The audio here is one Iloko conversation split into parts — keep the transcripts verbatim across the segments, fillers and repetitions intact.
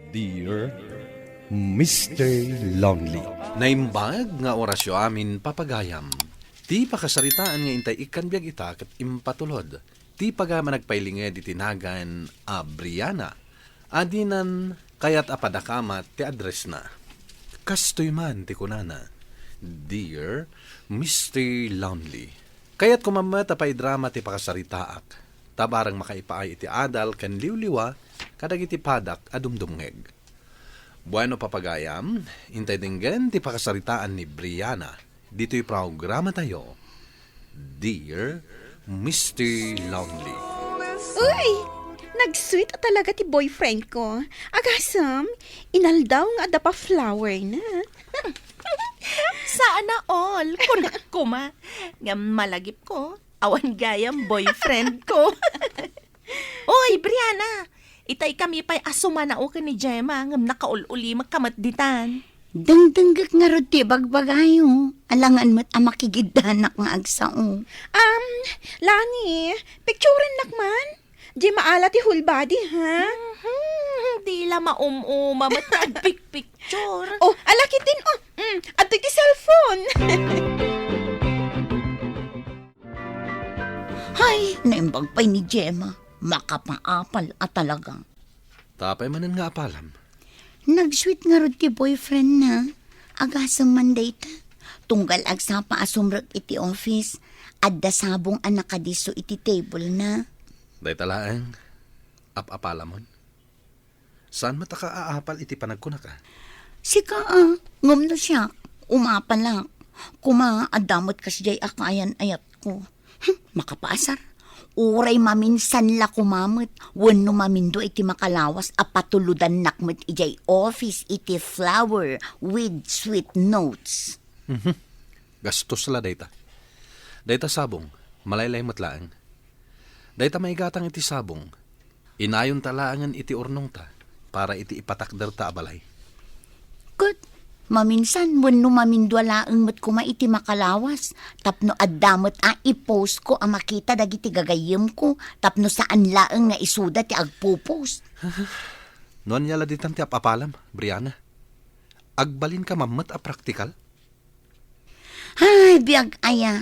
Dear Mister Lonely. Naimbag nga orasyo amin, papagayam. Ti pakasaritaan nga intay ikkan biag ita ket impatulod ti pagayam a nagpailinged iti nagan a Briana. Adinan kayat a padakamat ti addressna. Kastoy man ti kunana, "Dear Mister Lonely, kayatko man met a paidrama ti pakasaritaak, ta bareng makaipaay iti adal ken liwliwa kadagiti padak a dumdumngeg." Bueno, papagayam, intay denggen ti pakasaritaan ni Briana ditoy programatayo, Dear Mister Lonely. Uy! Nag-sweet a talaga ti boyfriend ko. Agasem, inaldaw nga adda pa flower na. Sana all. Kunak koma. Ngem malagipko, awan gayam boyfriend ko. Uy, Briana! Itay kami pay a sumanao ken ni Gemma, ngem nakaul-ulimek ka met ditan. Dengdenggek ngarud ti ibagbagayo. Alangan met a makigiddanak nga agsao. Um, Lani, picturennak man. Di maala ti whole body, ha? Mhm, di la maum-uma met ti agpikpicture. Oh, ala ketdin, oh. Mm, adtoy ti cellphone. Hay, naimbag pay ni Gemma. Makapaapal a talaga. Apay manen nga apalam? Nag-sweet ngarud ti boyfriend na. Agasem man dayta. Tunggal agsapa a sumrek iti office, adda sabong a nakadisso iti table na. Dayta laeng, ap-apalamon? Saan met a kaaapal iti panagkunak a? Sika a, ngem no siak, umapalak. Koma, adda met kasdiay a kayan-ayatko. Hmm, makapaasar. Uray maminsan la koma met, wenno mamindua iti makalawas a patulodannak met idiay office iti flower with sweet notes. Mhm. Gastos la dayta. Dayta sabong, malaylay met laeng. Dayta maigatang iti sabong, inayonta laengen iti urnongta para iti ipatakderta a balay. Ket, maminsan wenno mamindua laeng met koma iti makalawas tapno adda met a i-postko a makita dagiti gagayyemko tapno saan laeng nga isuda ti agpo-post. No ania la ditan ti ap-apalam, Briana? Agbalinka man met a praktikal? Ay, biag aya.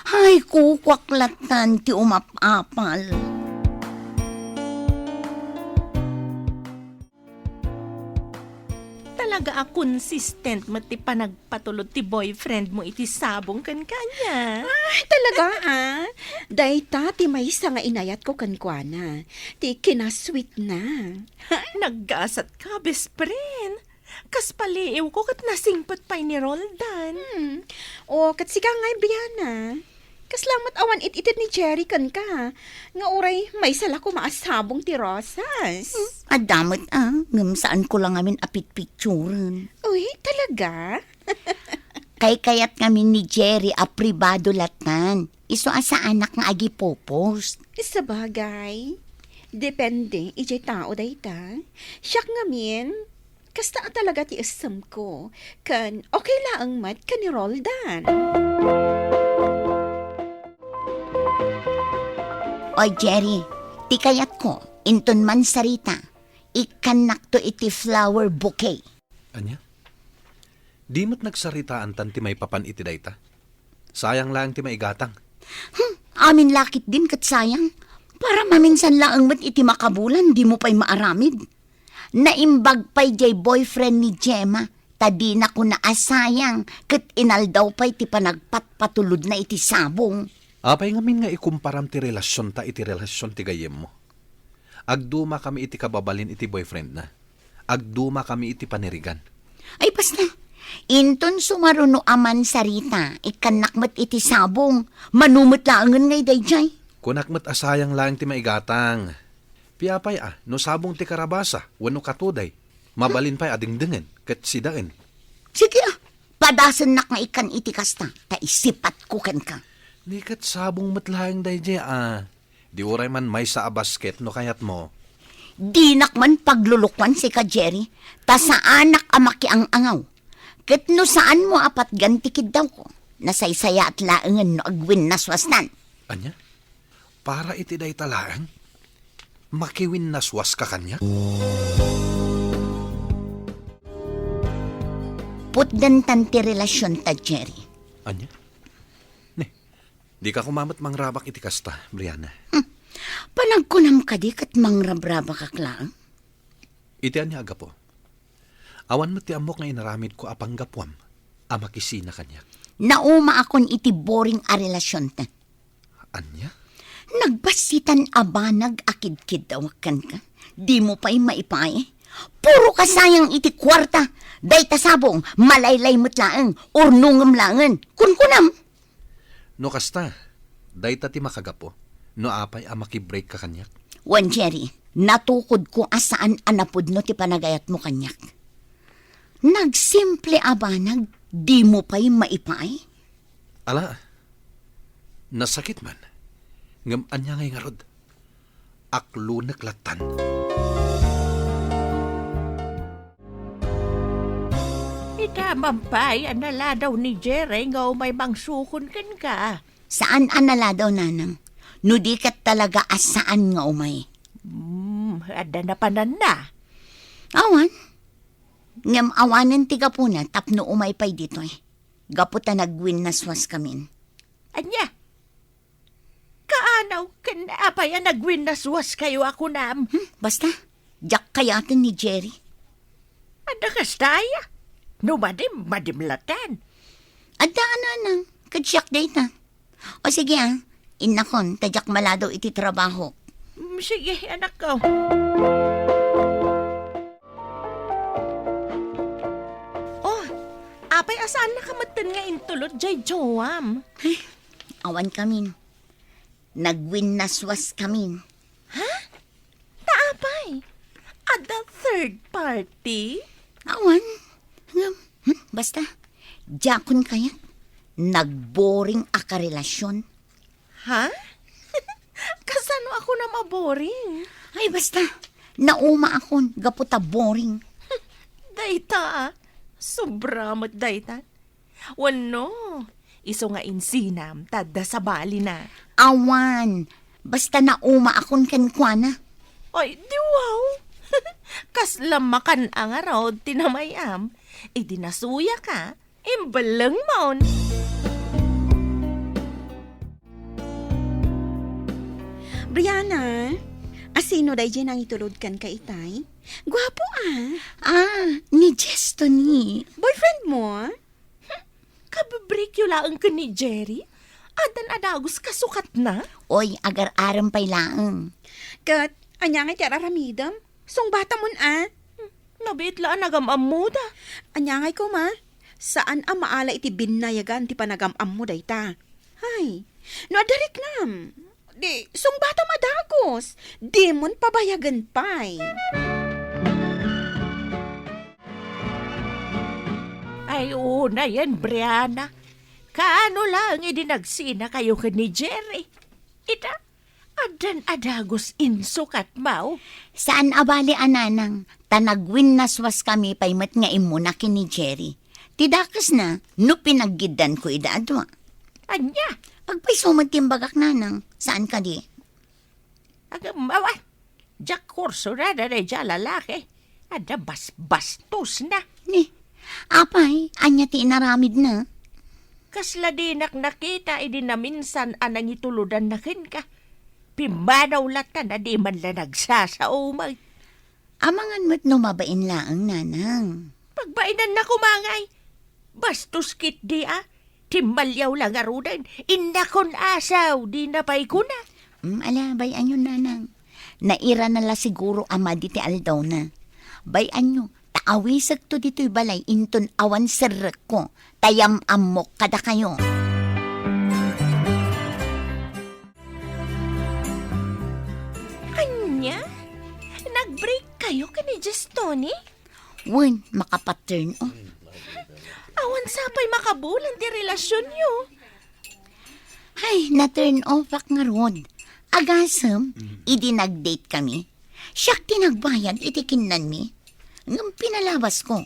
Ay, kukuak latan ti umap-apal. Talaga a consistent met ti panagpatulod ti boyfriend mo iti sabong kenka, ania? Ay, talaga, ah. Dayta ti maysa nga inayatko kenkuana. Ti kinasweet na. Naggasat ka, best friend. Kas paliiwko ket nasingpet pay ni Roldan. Hmm. O, ket sika ngay, Briana. Kasla met awan it-ited ni Jerry kenka, nga uray maysa la koma a sabong ti rosas. Hmm, adda met, ah, ngem saanko la ngamin a pitpicturen. Uy, talaga? Kaykayat ngamin ni Jerry a pribado latan. Isu a saanak nga agipopost. Sabagay, depende idiay tao dayta. Siak ngamin, kasta a talaga ti essemko, ken okay laeng met ken ni Roldan. Oy, Jerry, ti kayatko, inton mansarita, ikkannakto iti flower bouquet. Ania? Di met nagsaritaan tan ti maipapan iti dayta? Sayang laeng ti maigatang. Hmm, amin la ketdin ket sayang. Para maminsan laeng met iti makabulan, dimo pay maaramid. Naimbag pay diay boyfriend ni Gemma, ta dinako naasayang ket inaldaw pay ti panagpatpatulodna iti sabong. Apay ngamin nga ikumparam ti relasionta iti relasion ti gayyemmo? Agdumakami iti kababalin iti boyfriendna. Agdumakami iti panirigan. Ay, basta. Inton sumaruno a mansarita, ikkannak met iti sabong. Mano met laengen ngay daydiay. Kunak met a sayang laeng ti maigatang. Piapay a, no sabong ti karabasa, wenno katuday, mabalin pay a dengdengen, ket sidaen. Sige a, padasennak nga ikkan iti kasta, ta isipatko kenka. Ni ket sabong met laeng daydiay a. Di uray man maysa a basket no kayatmo. Dinak man paglulukuan sika, Jerry, ta saanak a makiang-angaw. Ket no saanmo a patgan ti kiddawko, nasaysayaat laengen no agwinnaswastan. Ania? Para iti dayta laeng? Makiwinnaswaska kaniak? Putdentan ti relasionta, Jerry. Ania? Ne, dika koma met mangrabak iti kasta, Brianna. Hmm. Panagkunam kadi ket mangrabrabakak laeng? Iti ania a gapu? Awan met ti ammok nga inaramidko a panggapuam a makisina kaniak. Naumaakon iti boring a relasionta. Ania? Nagbassitan a banag a kidkiddawak kenka. Dimo pay maipaay. Puro ka sayang iti kuarta. Dayta sabong, malaylay met laeng, urnongem laengen. Kunkunam. No kasta, dayta ti makagapu no apay a makibreak ka kaniak? Wen, Jerry, natukodko a saan a napudno ti panagayatmo kaniak. Nagsimple a banag, dimo pay maipaay? Ala, nasakit man. Ngem ania ngay ngarud? Aklonek lattan. Ita man pay a naladaw ni Jerry nga umay mangsukon kenka. Saan a naladaw, nanang. No di ket talaga a saan nga umay. Hmm, adda napananna. Awan. Ngem awanen ti gapuna tapno umay pay ditoy. Gapu ta nagwinnaswaskamin. Ania? Kaanaw ken apay a nagwinnaswaskayo a kunam? Hmm, basta, diak kayaten ni Jerry. Adda kasta aya? No madim, madim lattan. Adda a nanang, ket siak dayta. O sige, ah, innakon, ta diak maladaw iti trabaho. Mm, sige, anakko. Oh, apay a saannaka metten nga intulod jay joam? Ay, awankamin. Nagwinnaswaskamin. Ha? Ta apay? Adda third party? Awan. Ngem, hmm, basta. Diakon kayat. Nagboring a karelasyon. Ha? Kasano a kunam a boring? Ay, basta. Naumaakon, gapu ta boring. Dayta, ah. Sobra met dayta. Wenno, isu nga insinam, ta adda sabalina. Awan, basta naumaakon kenkuana. Ay, di wow. Kasla makan-a ngarud ti namay-am. Idi nasuyaka, imbellengmon. Brianna, asino daydiay nangitulod kenka itay? Guapo, ah. Ah, ni Jesto ni. Boyfriend mo? Hmm, kabibreakyo laeng ken ni Jerry? Addan a dagus kasukatna? Oy, agar-arem pay laeng. Ket, ania ngay ti ar-aramidem? Sungbatamon, ah. Hmm, nabiit la a nagam-ammoda. Ania ngay koma? Saan a maala iti binnayagan ti panagam-ammo dayta. Ay, no adda riknam, di sungbatam a dagus, dimon pabayagen pay. Ay, unayen, Brianna. Kaano laeng idi nagsinakayo ken ni Jerry? Ita, addan a dagus insukatmo. Saan a bali a nanang, ta nagwinnaswaskami pay met nga immuna ken ni Jerry. Ti dakesna, no pinaggiddanko ida a dua. Ania? Agpayso met ti imbagak, nanang. Saan kadi? Agam, awan. Diak kursunada daydiay a lalaki. Adda basbastosna. Ni, apay, ania ti inaramidna? Kasla dinak nakita idi naminsan a nangitulodanna kenka. Pimmanaw lattan a di man la nagsasao met. Amangan met no mabain laeng, nanang. Pagbainanna koma ngay. Bastos ketdi a. Timmaliaw la ngaruden, innakon asaw, dina pay kuna. Mm, ala, bay-anyo, nanang. Nairana la siguro a madi ti aldawna. Bay-anyo, ta awisekto ditoy balay inton awan serrekko, ta yam-ammok kadakayo. Ania? Nag-break kayo ken ni Justoni? Wen, makapaturn off. Awan sapay makabulan ti relasyonyo. Ay, na-turn off ak ngarud. Agasem, idi nag-date kami, siak ti nagbayad iti kinnanmi. Ngem pinalabasko.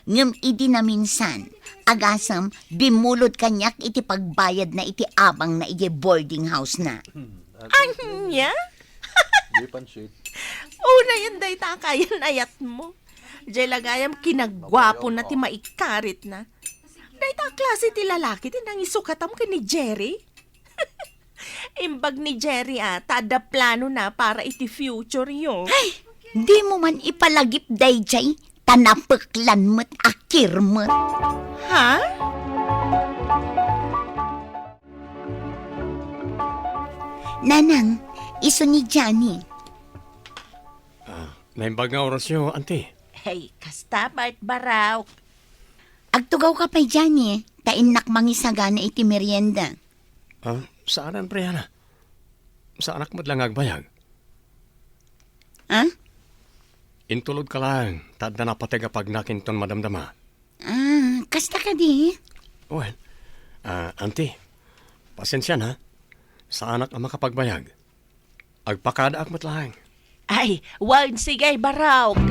Ngem idi naminsan, agasem, bimmulod kaniak iti pagbayadna iti abangna idiay boarding house na. Ania? Di pansit. Unayen dayta a kayan-ayatmo. Jay la gayam kinagguapona ti maikaritna. Dayta a klase ti lalaki ti nangisukatam ken ni Jerry? Imbag ni Jerry, ah, ta adda planona para iti future yo. Ay, dimo man ipalagip dayjay, ta napeklan met a kirmet. Ha? Nanang, isu ni Johnny. Ah, naimbag nga orasyo, anti. Hey, kasta met, Barok. Agtugawka pay, Johnny, ta innak mangisagana iti merienda. Ah, saanan, Brianna. Saanak met la nga agbayag. Ah? Intulodka laeng, ta adda napateg a pagnak inton madamdama. Ah, kasta kadi? Well, ah, anti, pasensiana. Saanak a makapagbayag. Agpakadaak met laeng. Ay, wen, sige, Barok.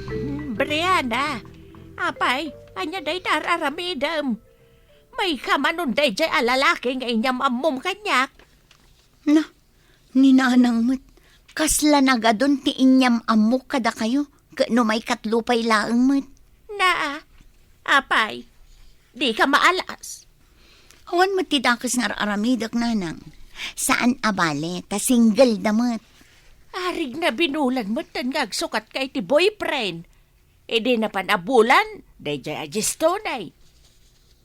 Hmm, Brianna, apay, ania dayta ar-aramidem? Mayka manon dayjay a lalaki nga inyam-ammom kaniak? Na, ni Nanang met, kasla nagadun ti inyam-ammok kadakayo, ket no maikatlo pay laeng met. Naa, apay, dika maalas. Awan met ti dakes nga ar-aramidek, Nanang. Saan a bale, ta single da met. Arigna binulan met ten nga agsukatka iti boyfriend. Idi napan a bulan, dayjay a diestunay.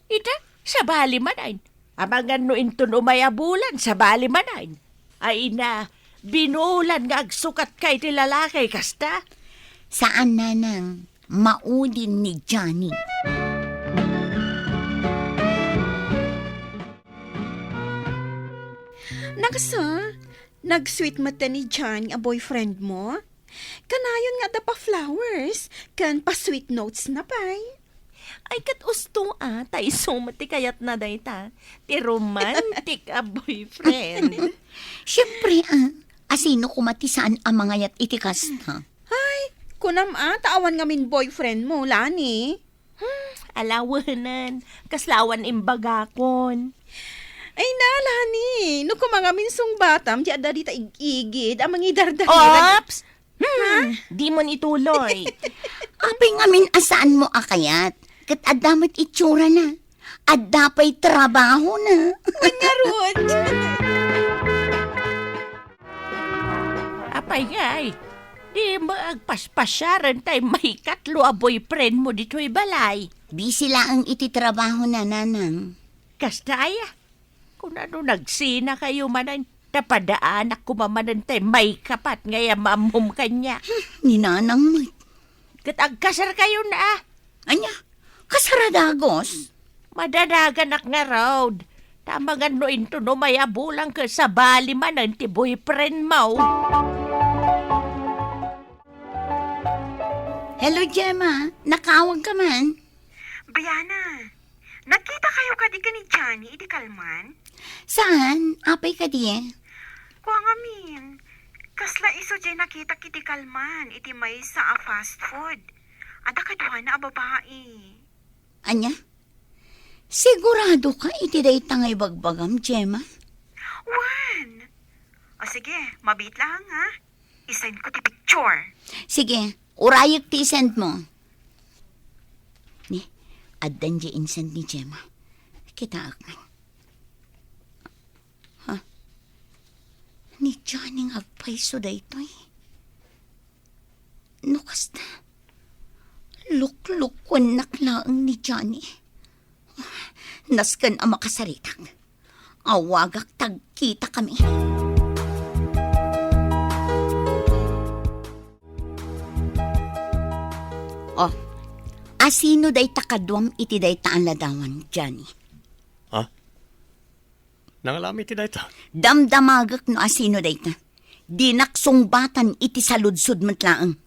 Ita, sabali manen. Amangan no inton umay a bulan, sabali manen. Ay ina, binulan nga agsukatka iti lalaki, kasta? Saan, Nanang. Maudin ni Johnny. Nakasa, nag-sweet met ni Johnny a boyfriend mo? Kanayon nga adda pa flowers, ken pa sweet notes na pay. Ay, ket usto a, ta isu met ti kayatna dayta, ti romantic a boyfriend. Siempre, ah, asino koma ti saan a mangayat iti kasta? Ay, kunam a, ta awan ngamin boyfriend mo, Lani. Hmm, ala wen, kasla awan imbagakon. Ay na, Lani, no koma ngamin sungbatam, di adda dita ig-igid a mangidardagiran. Ops! Hmm, di mo nituloy. Apay ngamin a saan mo a kayat? Ket adda met itsurana. Adda pay trabahona. Wen ngarud. Apay ngay, di mo agpaspasiaren tay maikatlo a boyfriend mo ditoy balay? Busy laeng iti trabahona, Nanang. Kasta aya? Kunano nagsinakayo manen, ta padaanak koma manen tay maikapat nga inyam-ammom kaniak. Ni Nanang met. Ket agkasarkayon a. Ania? Kasar a dagus? Madanaganak ngarud. Ta amangan no inton umay a bulan ket sabali manen ti boyfriend mo. Hello, Gemma. Nakaawag ka man? Brianna, nagkita kayo kadi ken ni Johnny idi kalman? Saan? Apay kadi? Kua ngamin, kasla isu jay nakitak idi kalman iti maysa a fast food. Adda kaduana a babai. Ania? Sigurado ka iti dayta nga ibagbagam, Gemma? Wen. O sige, mabiit lang, ha? I-send ko ti picture. Sige, urayek ti i-send mo. Ni, addan di in-send ni Gemma. Kitaak man. Ha? Ni Johnny nga agpayso daytoy. No kasta, luklukuennak laeng ni Johnny. Nasken a makasaritak. Awagak ta agkitakami. Oh, asino dayta kaduam iti dayta a ladawan, Johnny? Ha? Nangalami ti dayta? Damdamagek no asino dayta. Dinak sungbatan iti saludsod met laeng.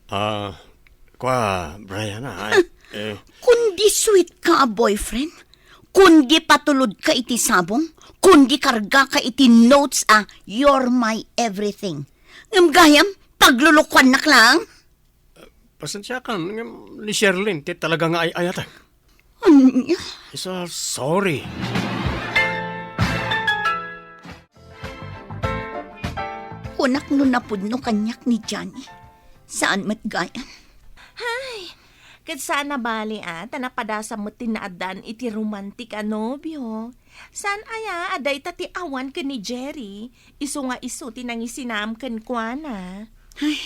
Ah, kua, Brianna, ay, eh. Kundi sweet ka a boyfriend, kundi patulod ka iti sabong, kundi karga ka iti notes a "You're my everything." Ngem gayam, paglulukuannak laeng. Pasensiakan, ngem ni Sherlyn ti talaga nga ay-ayatek. Ania? Isa, sorry. Kunak no napudno kaniak ni Johnny. Saan met gayan? Hay, ket saan a bali a, ta napadasam met ti naaddaan iti romantik a nobio. Saan aya a dayta ti awan ken ni Jerry, isu nga isu ti nangisinaam kenkuana? Ay,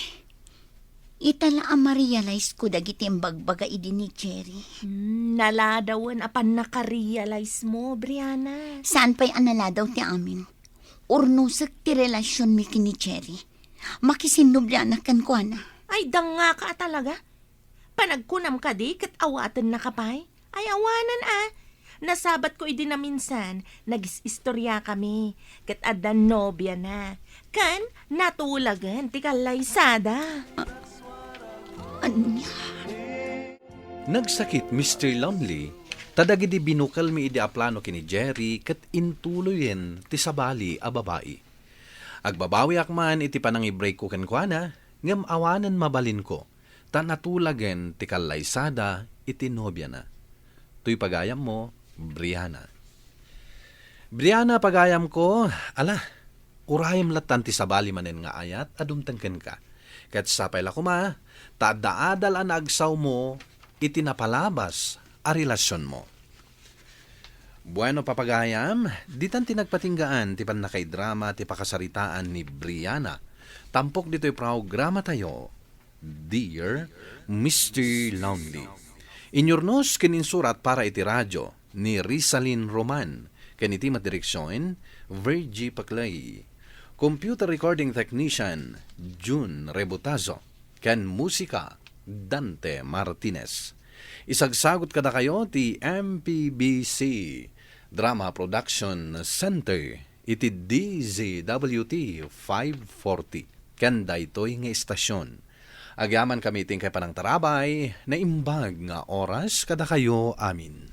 ita la a ma-realize-ko dagiti imbagbaga idi ni Jerry. Hmm, naladawen a pannaka-realize mo, Brianna. Saan pay a naladaw ti amin? Urnosek ti relasionmi ken ni Jerry. Makisinnobianak kenkuana. Ay, dangngaka a talaga. Panagkunam kadi ket awatennaka pay? Ay, awanan a. Nasabatko idi naminsan, nagis-istoriakami, ket adda nobiana. Ken natulagen ti kallaysada. Ania? Nagsakit, Mister Lonely, ta dagidi binukelmi idi a plano ken ni Jerry ket intuloyen ti sabali a babai. Agbabawiak man iti panangibrigko kenkuana, ngem awanen mabalinko, ta natulagen ti kallaysada iti nobiana. Toy pagayammo, Brianna. Brianna, pagayamko, ala, urayem lattan ti sabali manen nga ayat a dumteng kenka. Ket sapay la koma, ta adda adal a naagsawmo iti napalabas a relasionmo. Bueno, papagayam, ditan ti nagpatinggaan ti pannakaidrama ti pakasaritaan ni Brianna. Tampok ditoy programatayo, Dear Mister Lonely. Inyurnos ken insurat para iti radio ni Rizalin Roman, ken iti met direksion, Virgie Paclay. Computer recording technician, Jun Rebutazo. Ken musika, Dante Martinez. Isagsagut kadakayo ti M P B C Drama Production Center iti D Z W T five forty ken daytoy nga istasion. Agyamankami iti inkay panangtarabay, naimbag nga oras kadakayo amin.